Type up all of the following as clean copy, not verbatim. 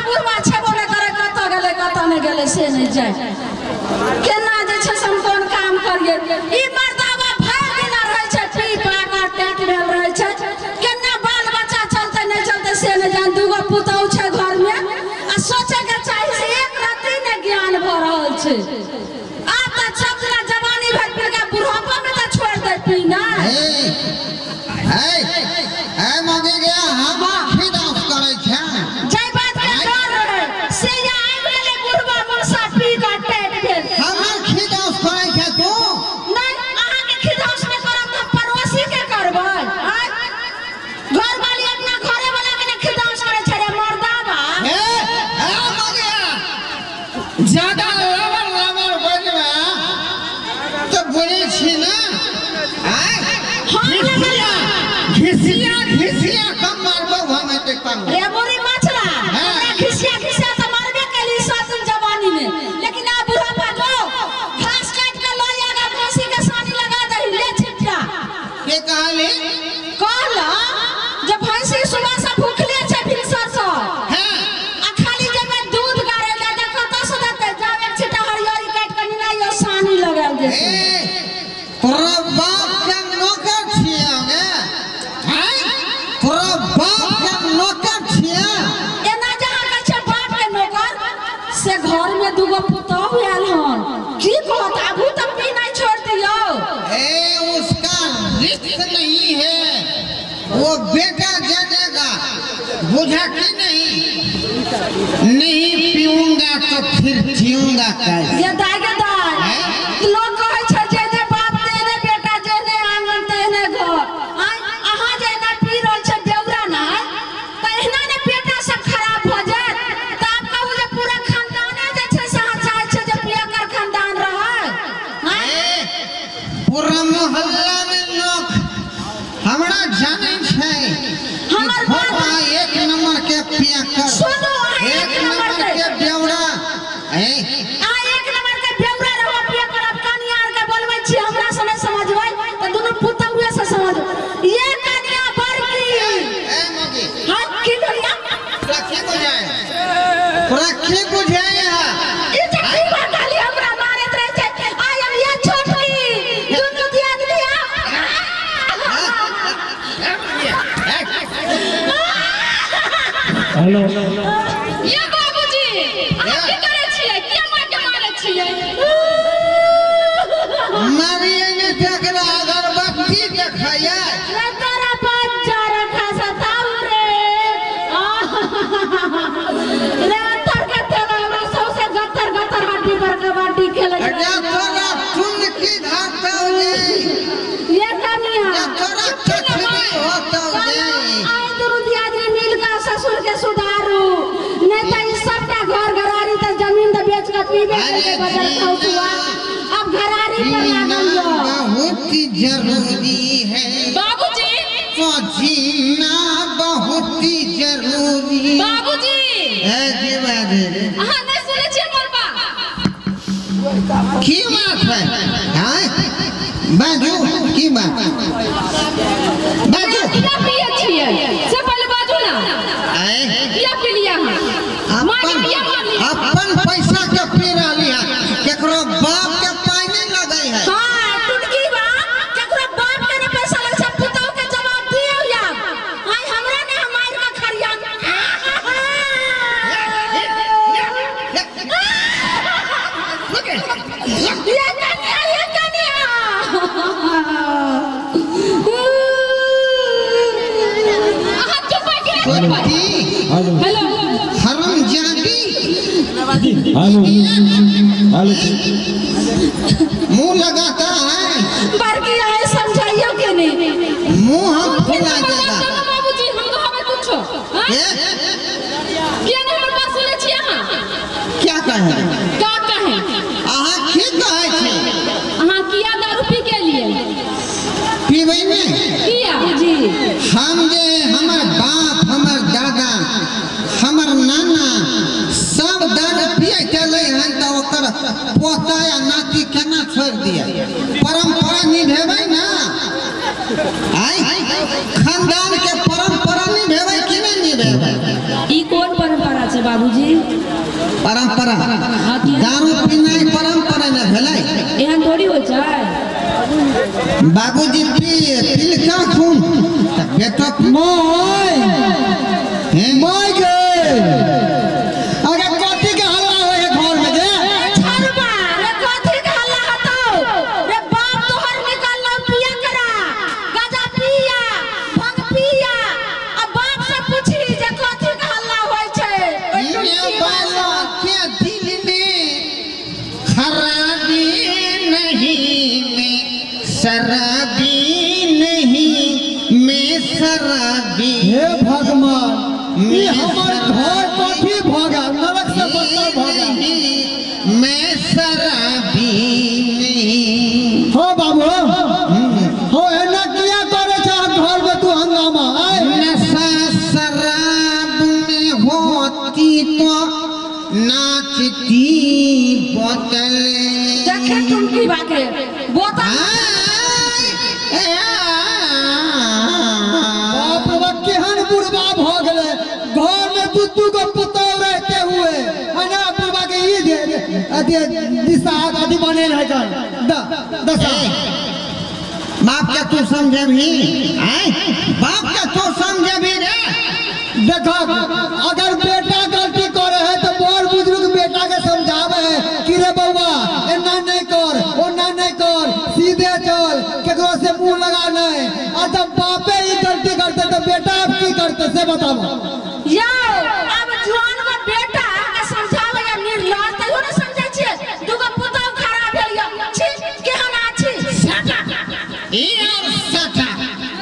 बुढ़वा छेबो नहि करै कतऽ गेलै कतऽ नहि गेलै से नहि जाय केना जे छै से हम कोन काम करियै ई मर्दाबा भरि दिना रहै छै पी पा कऽ टेट भेल रहै छै केना बाल बच्चा चलतै नहि चलतै से नहि जान दूगो पुतहु छै घरमे आ सोचैके चाही से एक रत्ती नहि ज्ञान भऽ रहल छै आब तऽ सब दिना जवानी भरि पी कऽ बुढ़ापामे तऽ छोड़ि दे पीनाइ ए मगे गया हम खिदास करै छै जै बात के डर रहै से या आबि गेलै बुढ़बा मौसा पी कऽ टेट भेल हमर खिदास करै छै तू नहि अहाँके खिदास नहि करब तऽ पड़ोसी के करबै आँय घरवाली अपना घरे वाला के ने खिदास करै छै रे मर्दाबा ए ए मगे ज्यादा लबर लबर बजबा तऽ बुझै छी ना आँय घिसिया घिसिया कम मारबो हम एते कम रे बुढ़ी मछला हमरा घिसिया घिसिया तऽ मारबे केली 7 दिन जवानी में लेकिन आब बुढ़ापा जो घास काटि के लऽ आगा भैंसी के सानी लगा दही ले छिट्टा के कहली कहला जे भैंसी सुबह से भूखले छै भिनसर से हां आ खाली जेबै दूध गारै ले तऽ कतऽ से देतै जाब एक छिट्टा हरियरी काटि के निनाइयो सानी लगायल जेतै ए तोरा बाप के नौकर छियै गे हैं तोरा बाप के नौकर छियै एना जहाँ कहै छै बाप के नौकर से घर में दूगो पुतहु आयल हन की कहत आबू तऽ पीनाइ छोड़ि दियौ ए उसका रिस्क नहीं है वो बेटा जानेगा बुझा कि नहीं नहीं पीऊंगा तो फिर जीऊंगा कैसे गे दाइ गे दाइ लोक कहै छै जेहने बाप तेहने बेटा जेहने आंगन तेहने घर आँय अहाँ जे एना पी रहल छै बेौरा नहि तऽ एहिना ने बेटा सब खराब भऽ जायत तऽ आब कहू जे पूरा खानदाने जे छै से अहाँ चाहै छियै जे पियकर खानदान रहै आँय ए पूरा मोहल्ला में लोग हमरा जानै छै कि हमर बात खोपा एक नंबर के पियकर सुनू अहाँ एक नंबर के बेौरा ए अहाँ एक नंबर के बेौरा रहू पियकर आब कनिया आर के बोलबै छी हमरा से नहि समझबै तऽ दुनू पुतहुए से समझबै ये कनिया बड़की ए मगी हाँ की कनिया तोरा की बुझाए तोरा की बुझाए है ई जे की बात कहली हमरा मारैत रहै छै आइ हम ये छोटकी दुनू दियादनी आ हेलो ये बाबूजी अहाँ की करै छियै किया मार के मारै छियै मारिए ने तकरा अगरबत्ती देखैया रे तोरा बच्चा रखा सताऊ रे रे तर के तेल हमरा सौसे गत्तर गत्तर हड्डी पर कबड्डी खेलै अरे छै तोरा चुन की धरतौ रे ये कनिया या तोरा कछरी होतौ रे आइ दुनू दियादनी मिल कऽ ससुर के सुधारू नहीं तऽ ई सबटा घर घरारी तऽ जमीन तऽ बेच कऽ पीबे अरे करतै बजर खौसुआ अब घरारी पर जीना लागल यऽ बहुत जरूरी है बाबूजी तो जीना बहुत जरूरी बाबूजी है की बात है रे? अहाँ नहि सुनै छियै हमर बात की बात है हाँ बाजू की बात बाजू किया पियै छियै से पहिले बाजू ना आए किया पी लिया अहाँ माँ के अपन किया मारली अपन पैसा के पी रहली है केकरो बाप के पाई नहीं लगै है हाँ टुटकी बा केकरो बाप के ने पैसा लगै छै पुतहु के जवाब दियौ या आइ हमरा ने हम मारि कऽ खरियान ये कनिया ये कनिया अहाँ चुप भऽ के चुप छोटी हेलो हेलो हरामजादी हेलो हेलो मुंह लगाता है बड़की आए समझाइयो के नहीं मुंह हम फुला देगा बाबूजी हम कहबै कुछो हाँ? ए, किया नहि हमर बात सुनै छियै अहाँ क्या कहे का कहे अहाँ की कहै छी अहाँ किया दारू पी के लिए पीबै ने किया जी हम जे हमर बाप हमर दादा हमर नाना सब दारू पिए चलै हन तऽ ओकर पोता या नाती केना छोड़ि दिए परम्परा निभेबै ना आइ खानदान के परम्परा निभेबै कि नहि निभेबै ई कोन परम्परा छै बाबूजी? परंपरा दारू पीनाइ परंपरा ने भेलै। एहन थोड़ी होइ छै। बाबूजी पिलका खून त बेटो मोय मोय गे अगर कथी के हल्ला होय है घर में गे? छड़बा रे कथी के हल्ला हतौ रे? बाप तोहर निकललो पिया करा गाजा पिया भंग पिया, आ बाप से पूछी जे कथी के हल्ला होय छै। ये बालों के दिल में खराबी नहीं में शराबी नहीं मैं शराबी। हे भगवान ये हमर घर कथी भ गेल, नरक से बदतर भ गेल। मैं शराबी नहीं। हो बाबू हो एना किया करे छ घर में तू हंगामा? आय नशा शराब में होती तो नाचती बोतल। देखे तुम की बाके बोतल। बाप रे बाप केहन बुढ़बा भ गेलै, घर में दू दू गो पुतोह रहते हुए अना बुढ़बा के ई जे अथी दिशा अथी बनेल है कन दशा। बाप के तू समझबही? आय बाप के तू समझबही रे? देखो अगर बेटा गलती करे है तो बड़ बुजुर्ग बेटा के समझावे है कि रे बउआ एना नहीं कर ओना नहीं कर, सीधे चल, केकरो से मुंह लगा नहीं। और जब बापे ही गलती करते तो बेटा अब की करते से बताओ। यो अब जुआन का बेटा के समझावे या निर्लज तैयो न समझै छियै। दुगो पुतोह खड़ा भेल या छी केहन आछि सटा ई और सटा।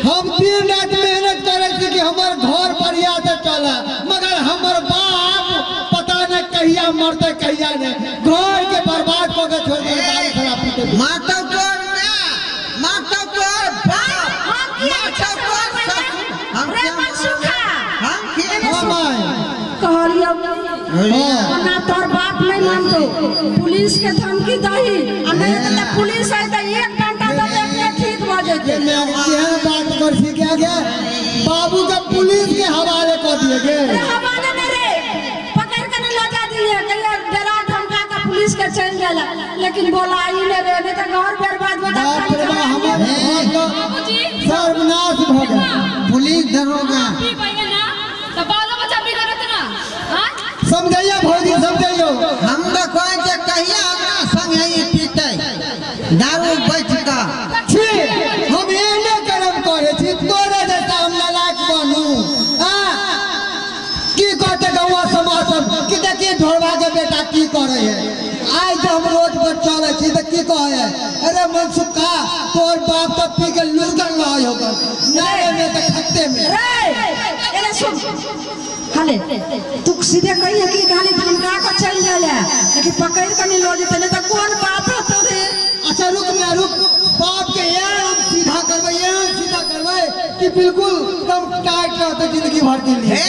हम दिन रात मेहनत करे छी कि हमर घर बढ़िया से चले, मगर हमर बाप पता नहीं कहिया मरते कहिया नहीं, घर के बर्बाद कऽ के छोड़ देलकै दारू शराब पीते। माता तोर माय, माता तोर बाप, हम किया माता तोर ससुर, हम रे मनसुखा हम किया कहलियो ओना तोर बाप नहीं मानतो, पुलिस के धमकी दही आ नहीं त पुलिस आइ त एक घंटा त अपने ठीक भ जेतै। केहन बात कर छी क्या गे? बाबू के पुलिस के हवाले कर दिए गे। रे हवाले नहीं रे, पकड़ के नहीं लजा दिए, कहिया डरा धमका के पुलिस के चल गेला, लेकिन बोला ई नहीं रे, नहीं त घर बर्बाद हो जाता। बाप रे बाप हमर घर बाबूजी सर्वनाश भ गेल। पुलिस दरोगा पीबै ना त बालो बच्चा बिगड़त ना। हां समझाइयो भौजी समझाइयो। हम तो कहै जे कहिया हमरा संग ई पीतै दारू बैठ कऽ। छी हम एहने कर्म करे छी तोरे जैसा हम नालायक बनू। आ की कहते गौवा समाज सब कि देखिए ढोरबा के बेटा की करे है। आइ जब हम रोड पर चले छी त की कहे है, अरे मनसुखा तोर बाप तो पी के लुढ़कल रहे होगा नाले में त खत्ते में। रे एने सुन हाले तू सीधे कहिए कि खाली धमका के चल गेले, लेकिन पकड़ के नहीं लो जेतै नहीं त कोन बात होतौ रे? अच्छा रुक ना रुक, बाप के यार हम सीधा करबै, यार सीधा करबै कि बिल्कुल एकदम टाइट रहते जिंदगी भर के लिए। ए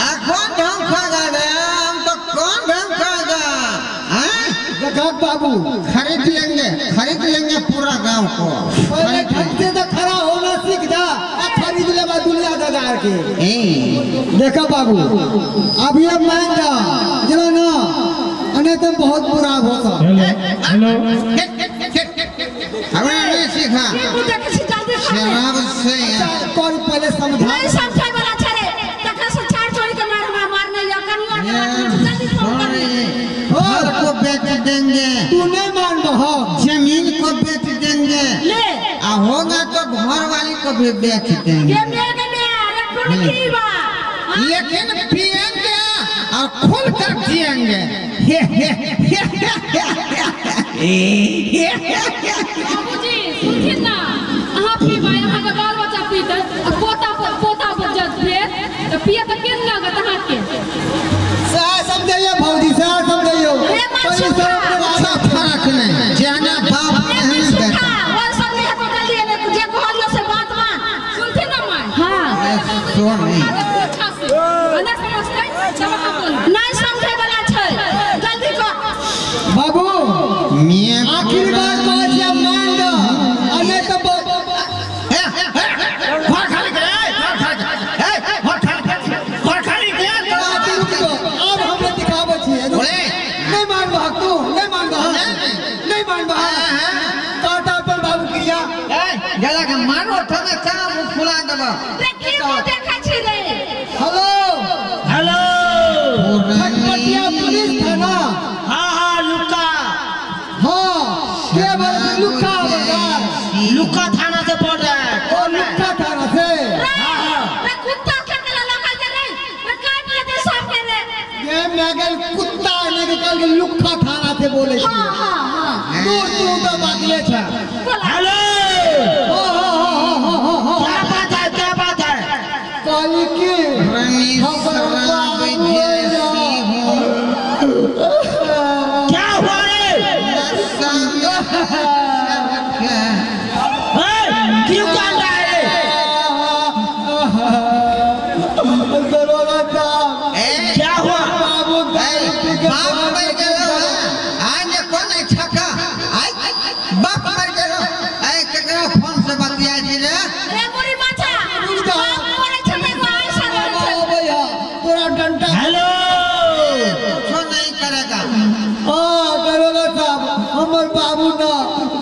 आ कौन ढंग खागा रे? हम तो कौन ढंग खागा? हां देखा बाबू खरीद लेंगे, खरीद लेंगे पूरा गांव को। पहले ढंग से तो खड़ा होना सीख जा, आ खरीद लेबा दुनिया दगार के। देखा बाबू अब ये मान जा जरा ना, अने तो बहुत बुरा होता। हेलो हेलो हमें नहीं सीखा शराब से। कौन पहले समझा नहीं समझाय वाला छै रे, तखन से चार चोरी के मार मारने या कनुआ के जल्दी फोन कर। घर को बेच देंगे, तू नहीं मानबो, जमीन को बेच देंगे, ले आ होगा तो घर वाली को भी बेच देंगे। के मेरे में अरे कुन की बा, लेकिन पिएंगे और खुल कर जिएंगे। बाबूजी सुनथिन ना, अहाँ पीबै अहाँके बाल बच्चा पीतै आ पोता पोता बच्चा भेल त पिए त केना लागत अहाँके? सएह समझैयो भौजी, सएह समझैयो। रे मनसुखा फर्क नहीं जेना बाप तेहन बेटा। वो सब नहीं हेतौ जल्दी एने जे कहलियो से बात मान। सुनथिन ना माय? हां सुन अच्छा से अना समझतै तब अहाँ बोलू। नहीं समझै वाला छै, जल्दी कर बाबू। मियां आखिर बार कहै छी मान जा, आ नहीं त घर खाली कर, घर खाली कर, घर खाली कर, घर खाली कर। रुक जो, अब ठमे केना मुँह फुला देबऽ। रे की मुँह देखै छी रे? हेलो हेलो, खटपटिया पुलिस थाना। हाँ हाँ लुक्का। हाँ के बोले लुक्का बजार? लुक्का थाना से बोल रहा है। ओ लुक्का थाना से? रे रे कुत्ता के गला लगा दे रे, रे काट लेते सब के रे। ये मैं गेल कुत्ता ने के कल लुक्का थाना से बोले छी। हां हां हां दूर दूर तो बाकले छ। हेलो, हो हो हो हो हो क्या बात है, क्या बात है? काली की शराब जैसी हूँ। क्या हुआ रे? क्यों कान रहा है रे? दरोगा साहब क्या हुआ? बाबू बाप मर गेलो आज कोन छका आई बाप मर गेलो। ए केकरा फोन से बतिया छी रे? रे बुढ़ी माछा बाप मरे छै त आई सर भैया तोरा डंडा। हेलो, कुछो नहीं करेगा। हां दरोगा साहब हमर बाबू ना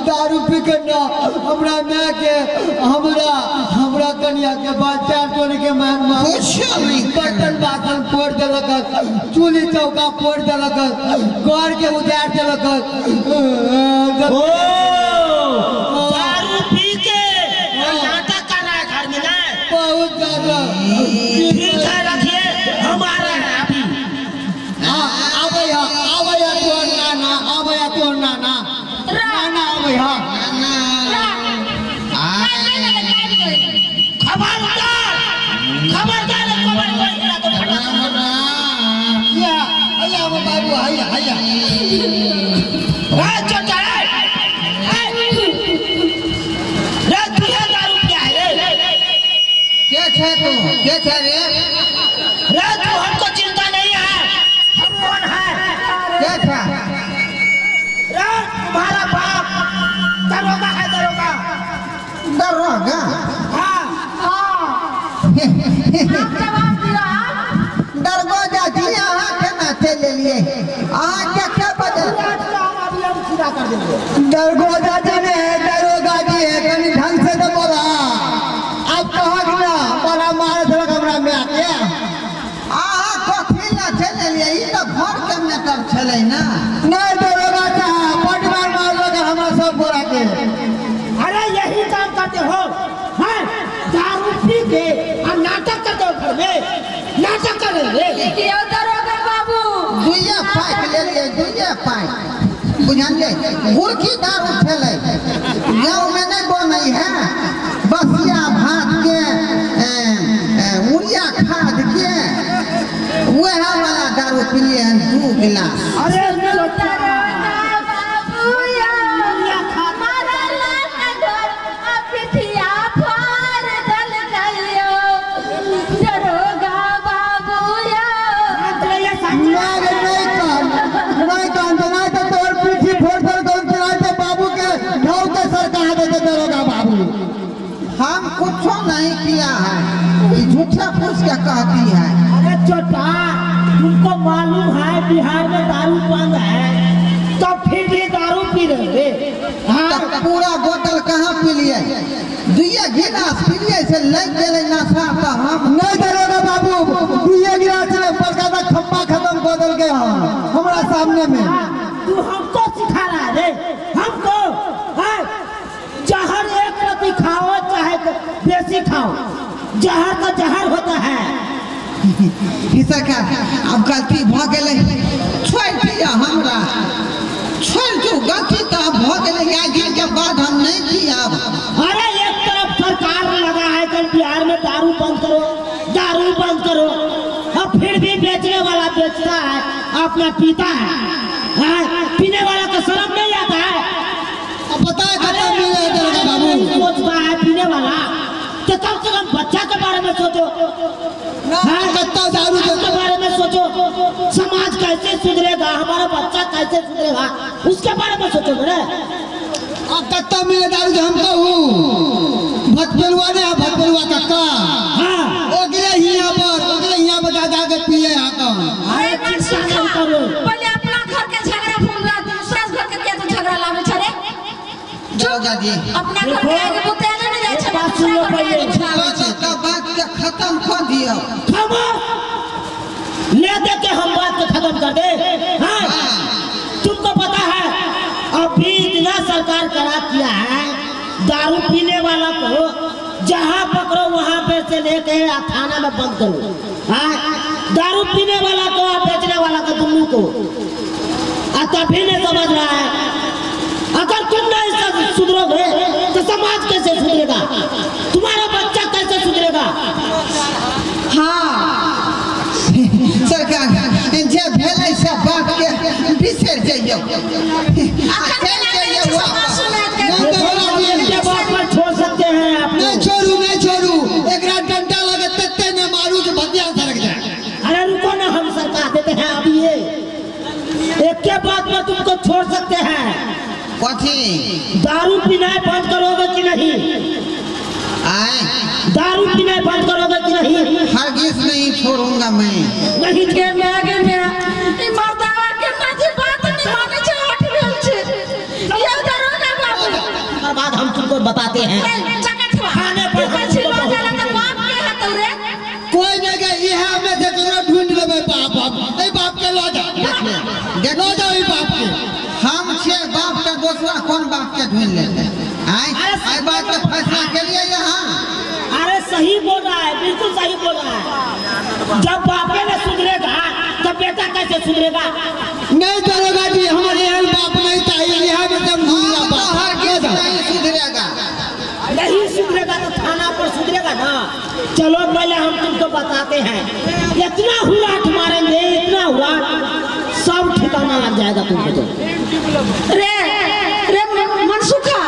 दारू पी के ना हमरा माय के हमरा हमरा कनिया के बच्चा टोली के मान मान कुछो नहीं बर्तन बासन फोड़ देलक, चूल्ही चौका फोड़ देलक, घर के उजाड़ देलक। ओ दारू पी के नाटक कर रहा है घर में ना? बहुत ज्यादा। ठीक है रखिए, हम आ रहे हैं अभी। हां आबै आबै तोहर नाना, आबै तोहर नाना, नाना आबै। हां नाना खबरदार खबरदार खबर कोई गिरा तो फटा। या अल्लाह बाबू हैया हैया रे छोटा रे रे तू है दारू पिया है रे? के छे तू? के छे रे? रे तू हमको चिंता नहीं है, हम कौन है? के छे रे? तुम्हारा बाप दरोगा है, दरोगा। दरोगा? हाँ हां आप जवाब दिया। दरोगा जी अहाँ केना चलि एलियै? अहाँ के के बजल? अभी हम सीधा कर देंगे। दरोगा जी ने है, दरोगा जी है, कनी ढंग से तो बोला। अब कहा ना बड़ा मार देलक हमरा माय के। अहाँ कथी लए चलि एलियै? ई तऽ घर के मैटर छलै ना। नहीं दरोगा साहब बड मार मारलक हमरा सब गोरा के। अरे यही काम करते हो हैं? दारू पी के और नाटक करते हो घर में, नाटक कर रहे हो। देखियो दरोगा बाबू दुइये पाइक लेलियै, दुइये पाइक बुझलियै। गुड़की दारू छलै, गाँव में नहीं बनै है। बसिया भात के उड़िया खाद के वएह वाला दारू पिलियै हन 2 गिलास। अरे हम कुछो नहीं किया है, झूठा फूस के कहती है। अरे छोटा तुमको मालूम है बिहार में दारू बंद है, तो फिर भी दारू पी रहे थे। हाँ तो पूरा बोतल कहाँ पी लिए? दुइये गिलास पी लिए से लग गेलै नशा। तो हम नहीं दरोगा बाबू दुइये गिलास में बड़का सा खम्बा खत्म कर देलकै हन हमरा सामने में। तू हमको सिखा रहा है रे, हमको? है जहर एक रत्ती खाओ चाहे बेसी खाओ, जहर तो जहर होता है। सरकार अब गलती भ गेलै, छोड़ि दिअ हमरा, छोड़ि दियौ गलती तो अब भ गेलै, आइ दिन के बाद हम नहीं पियब। अरे एक तरफ सरकार लगा है कि बिहार में दारू बंद करो, दारू बंद करो, अब फिर भी बेचने वाला बेचता है, अपना पीता है। पीने वाला को शर्म नहीं आता है। अब पता है कितना मिले दरोगा बाबू? सोचता है पीने वाला तो कम से कम बच्चा के बारे में सोचो ना, कितना दारू के बारे में सोचो, समाज कैसे सुधरेगा, हमारा बच्चा कैसे सुधरेगा, उसके बारे में सोचो ना। अब कितना मिले दारू हम कहूँ भटपेलुआ ने, भटपेलुआ कक्का हाँ ओकरे हियां पर, ओकरे हियां पर जा जा के पिए आता। अरे पहले अपना घर के झगड़ा भूल रहा, दूसरा घर के क्या तो झगड़ा लावे छरे। दरोगा जी अपना घर के आगे बुते नहीं जाय छै। बात सुन लो पहले। तो बात के खत्म कर दियो। खबर ले दे के हम बात को खत्म कर दे। हाँ तुमको पता है अभी इतना सरकार करा किया है, दारू पीने वाला को जहाँ पकड़ो वहाँ पे से लेके थाना में बंद करो। हाँ दारू पीने वाला को और बेचने वाला को दोनों को। तभी नहीं समझ रहा है। अगर तुम नहीं सुधरोगे तो समाज कैसे सुधरेगा, तुम्हारा बच्चा कैसे सुधरेगा? हाँ सरकार जे भेलै से बात के बिसरि जइयौ। बात पर छोड़ सकते हैं आप? नहीं छोड़ू नहीं छोड़ू, एक रात डंडा लगे तत्ते न मारू जो भतिया सरक जाए। अरे रुको ना, हम सरकार देते हैं अभी ये एक के बात पर तुमको छोड़ सकते हैं। कथी? दारू पीना बंद करोगे कि नहीं? आए दारू पीना बंद करोगे कि नहीं? हरगिज नहीं छोड़ूंगा मैं। नहीं के मैं के मर्दावा के माझी बात नहीं माने छै, हट गेल छै। ये दरोगा बाबू और बाद हम तुमको बताते हैं। खाने पर बाप के हतो रे कोई नहीं के ये हमें से केकरो ढूंढ लेबै। बाप बाप ए बाप के ल जा, ल जाओ ई बाप के। हम छे बाप का दोसरा कौन बाप के ढूंढ लेते? आए आए बात का फैसला के लिए यहाँ। अरे सही बोल रहा है, बिल्कुल सही बोल रहा है। जब बापे ने सुधरेगा तो बेटा कैसे सुधरेगा? नहीं दरोगा जी हमारे यहाँ बाप नहीं चाहिए, यहाँ में हम हरगिज नहीं सुधरेगा। नहीं सुधरेगा तो थाना पर सुधरेगा ना। चलो पहले हम तुमको बताते हैं, इतना हुराट मारेंगे, इतना हुराट सब ठिकाना लग जाएगा तुमको तो। रे रे मनसुखा,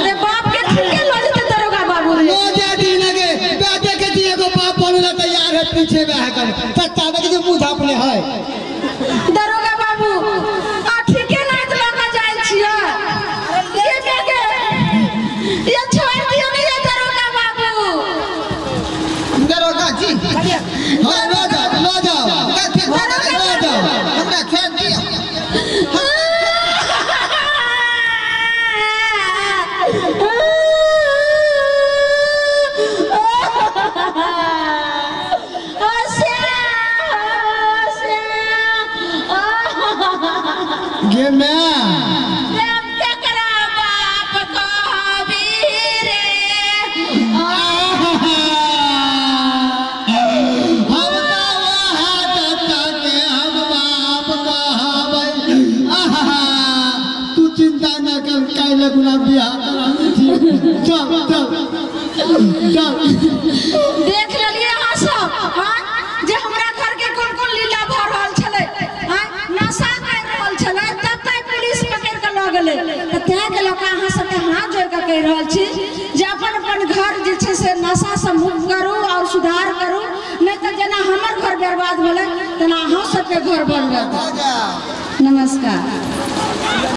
रे बाप के ठीके ल जेते दरोगा बाबू रे। लो जा दी लगे बेटे के दिए को बाप बनला तैयार है, पीछे में है कर सच्चा देख जो मुंह झापले है। दरोगा बाबू आ ठीके नाच लगा जाय छियै। ये के ये छोड़ दियो ने ये दरोगा बाबू। दरोगा जी हां लो जाओ लो जाओ कथि लो जाओ, हमरा छोड़ दियो। गे मैं बाप कहबी रे हम के हम बाप कहबै। तू चिंता न कर, काल्हि गुलाब बियाह कराबै छी। चल चल चल। देख लेलियै अहाँ सब हाँ जे हमरा घर के कोन कोन लीला भऽ रहल छलै। हाँ नशा कर रहल छलै तब तक पुलिस पकड़ के लऽ गेलै। तऽ तैं के लऽ कऽ अहाँ सबके हाथ जोड़ि कऽ कहि रहल छी जे अपन अपन घर जे छै से नशासँ मुक्त करू और सुधार करू, नहि तऽ जेना हमर घर बर्बाद भेलै तेना अहाँ सबके घर बर्बाद। नमस्कार।